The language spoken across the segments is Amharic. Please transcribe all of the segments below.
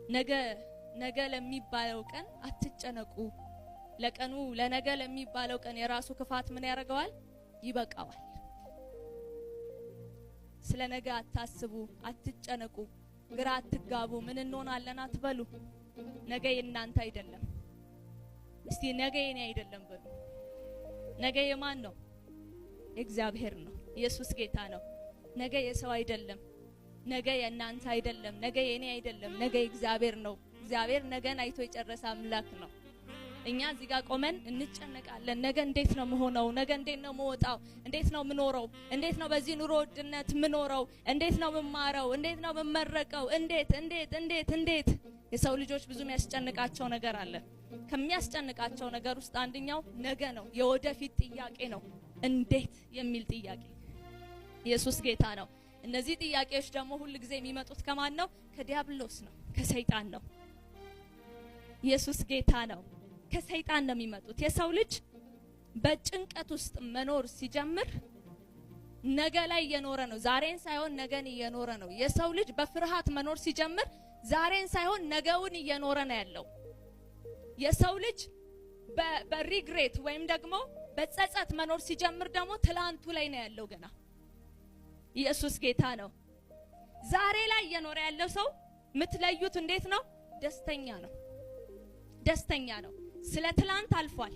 ነገ ነገ ለሚባለው ቀን አትጨነቁ። ለቀኑ ለነገ ለሚባለው ቀን የራሱ ክፋት ምን ያደርገዋል? ይበቃዋል። ስለ ነገ አታስቡ፣ አትጨነቁ፣ ግራ አትጋቡ፣ ምን እንሆናለን አትበሉ። ነገ የእናንተ አይደለም። እስቲ ነገ የኔ አይደለም በሉ። ነገ የማን ነው? የእግዚአብሔር ነው። ኢየሱስ ጌታ ነው። ነገ የሰው አይደለም። ነገ የእናንተ አይደለም። ነገ የኔ አይደለም። ነገ የእግዚአብሔር ነው። እግዚአብሔር ነገን አይቶ የጨረሰ አምላክ ነው። እኛ እዚህ ጋር ቆመን እንጨነቃለን። ነገ እንዴት ነው የምሆነው? ነገ እንዴት ነው የምወጣው? እንዴት ነው የምኖረው? እንዴት ነው በዚህ ኑሮ ውድነት የምኖረው? እንዴት ነው የምማረው? እንዴት ነው የምመረቀው? እንዴት እንዴት እንዴት እንዴት? የሰው ልጆች ብዙ የሚያስጨንቃቸው ነገር አለ። ከሚያስጨንቃቸው ነገር ውስጥ አንደኛው ነገ ነው። የወደፊት ጥያቄ ነው። እንዴት የሚል ጥያቄ። ኢየሱስ ጌታ ነው። እነዚህ ጥያቄዎች ደግሞ ሁል ጊዜ የሚመጡት ከማን ነው? ከዲያብሎስ ነው፣ ከሰይጣን ነው። ኢየሱስ ጌታ ነው። ከሰይጣን ነው የሚመጡት። የሰው ልጅ በጭንቀት ውስጥ መኖር ሲጀምር ነገ ላይ እየኖረ ነው። ዛሬን ሳይሆን ነገን እየኖረ ነው። የሰው ልጅ በፍርሃት መኖር ሲጀምር ዛሬን ሳይሆን ነገውን እየኖረ ነው ያለው። የሰው ልጅ በ regret ወይም ደግሞ በጸጸት መኖር ሲጀምር ደግሞ ትላንቱ ላይ ነው ያለው ገና። ኢየሱስ ጌታ ነው። ዛሬ ላይ እየኖረ ያለው ሰው የምትለዩት እንዴት ነው? ደስተኛ ነው። ደስተኛ ነው። ስለ ትላንት አልፏል።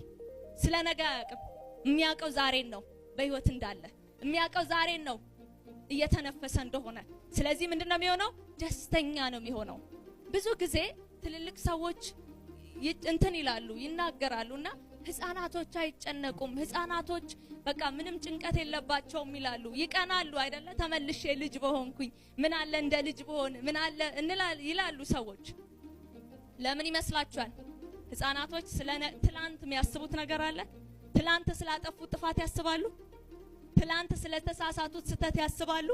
ስለ ነገ አያውቅም። የሚያውቀው ዛሬን ነው፣ በህይወት እንዳለ የሚያውቀው ዛሬን ነው፣ እየተነፈሰ እንደሆነ። ስለዚህ ምንድን ነው የሚሆነው? ደስተኛ ነው የሚሆነው። ብዙ ጊዜ ትልልቅ ሰዎች እንትን ይላሉ፣ ይናገራሉ እና ህፃናቶች አይጨነቁም፣ ህፃናቶች በቃ ምንም ጭንቀት የለባቸውም ይላሉ። ይቀናሉ አይደለ? ተመልሼ ልጅ በሆንኩኝ፣ ምን አለ እንደ ልጅ በሆን፣ ምን አለ ይላሉ ሰዎች። ለምን ይመስላችኋል? ህፃናቶች ስለ ትላንት የሚያስቡት ነገር አለ? ትላንት ስላጠፉት ጥፋት ያስባሉ? ትላንት ስለተሳሳቱት ስህተት ያስባሉ?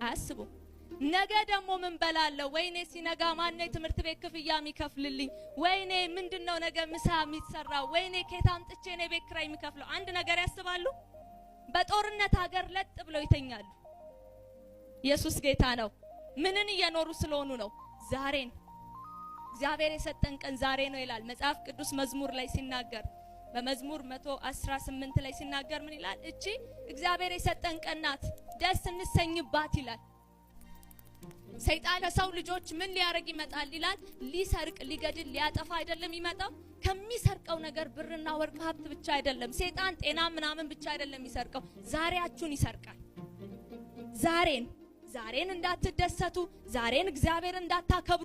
አያስቡም። ነገ ደግሞ ምን በላለሁ? ወይኔ ሲነጋ ማን ነው የትምህርት ቤት ክፍያ የሚከፍልልኝ? ወይኔ ምንድነው ነገ ምሳ የሚሰራው? ወይኔ ከየት አምጥቼ ነው የቤት ኪራይ የሚከፍለው? አንድ ነገር ያስባሉ? በጦርነት ሀገር ለጥ ብለው ይተኛሉ። ኢየሱስ ጌታ ነው። ምንን እየኖሩ ስለሆኑ ነው? ዛሬን። እግዚአብሔር የሰጠን ቀን ዛሬ ነው ይላል መጽሐፍ ቅዱስ መዝሙር ላይ ሲናገር፣ በመዝሙር 118 ላይ ሲናገር ምን ይላል? እቺ እግዚአብሔር የሰጠን ቀን ናት፣ ደስ እንሰኝባት ይላል። ሰይጣን ለሰው ልጆች ምን ሊያደርግ ይመጣል ይላል? ሊሰርቅ፣ ሊገድል፣ ሊያጠፋ አይደለም የሚመጣው። ከሚሰርቀው ነገር ብርና ወርቅ ሀብት ብቻ አይደለም። ሰይጣን ጤና ምናምን ብቻ አይደለም የሚሰርቀው፣ ዛሬያችሁን ይሰርቃል። ዛሬን፣ ዛሬን እንዳትደሰቱ፣ ዛሬን እግዚአብሔር እንዳታከብሩ።